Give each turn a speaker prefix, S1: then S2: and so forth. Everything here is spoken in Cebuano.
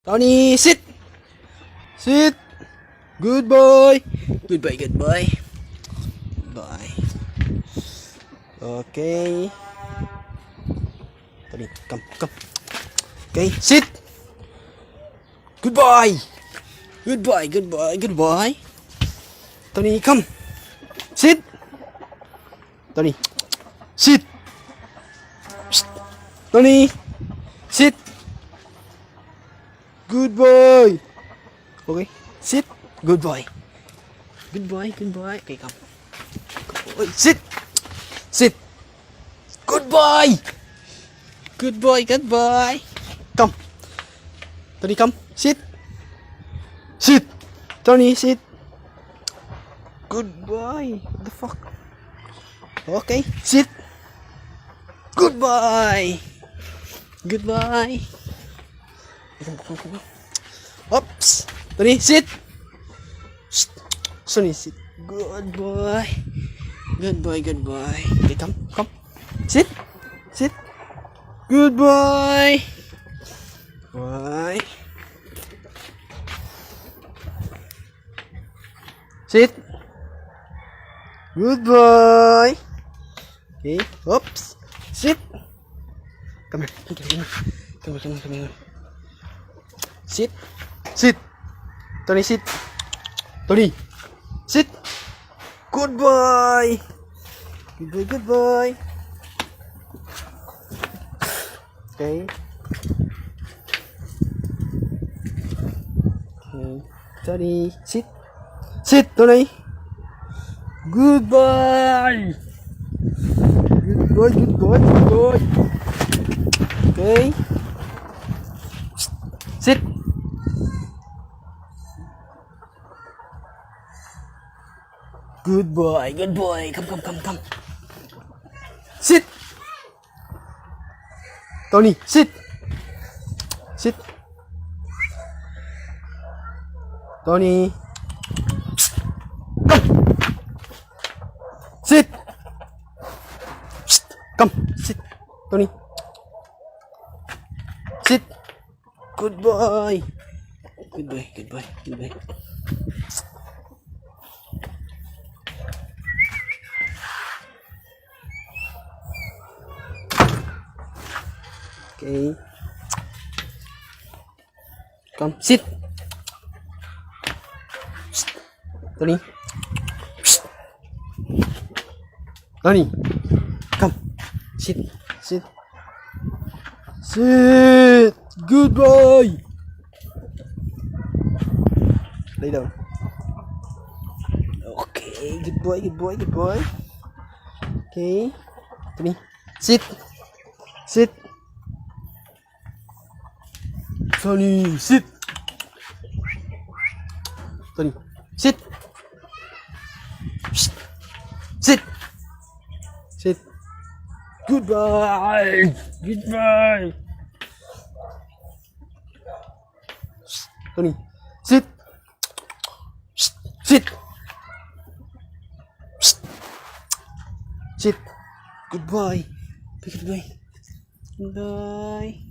S1: Tony, sit! Sit! Good boy! Goodbye, goodbye. Bye. Okay. Tony, come, come. Okay, sit! Goodbye! Goodbye, goodbye, goodbye. Tony, come. Sit! Tony, sit! Psst. Tony, sit! Good boy! Okay, sit. Good boy. Good boy, good boy. Okay, come. Good boy. Sit! Sit! Good boy! Good boy, good boy. Come. Tony, come. Sit. Sit. Tony, sit. Good boy. What the fuck? Okay, sit. Goodbye. Goodbye. Come, come, come. Oops. Tony, sit. Shh. Tony, sit. Good boy. Good boy, good boy. Okay, come, come. Sit. Sit. Good boy. Boy. Sit. Good boy. Okay. Oops. Sit. Come here. Come here. Come here. Come here. Come here. Sit. Sit. Tony, sit. Tony. Sit. Good boy. Good boy, good boy. Okay. Okay. Tony, sit. Sit, Tony. Goodbye. Good boy, good boy, good boy. Okay. Sit. Good boy, good boy. Come, come, come, come. Sit. Tony, sit. Sit. Tony. Come. Sit. Come. Sit. Tony. Sit. Good boy. Good boy, good boy, good boy. Okay. Come, sit. Psst. Tony. Psst. Tony. Come. Sit. Sit. Sit. Good boy. Lay down. Okay. Good boy. Good boy. Good boy. Okay. Tony. Sit. Sit. Tony, sit. Tony, sit. Psst. Sit. Sit. Goodbye. Goodbye. Psst. Tony, sit. Psst. Sit. Psst. Sit. Goodbye. Goodbye. Goodbye.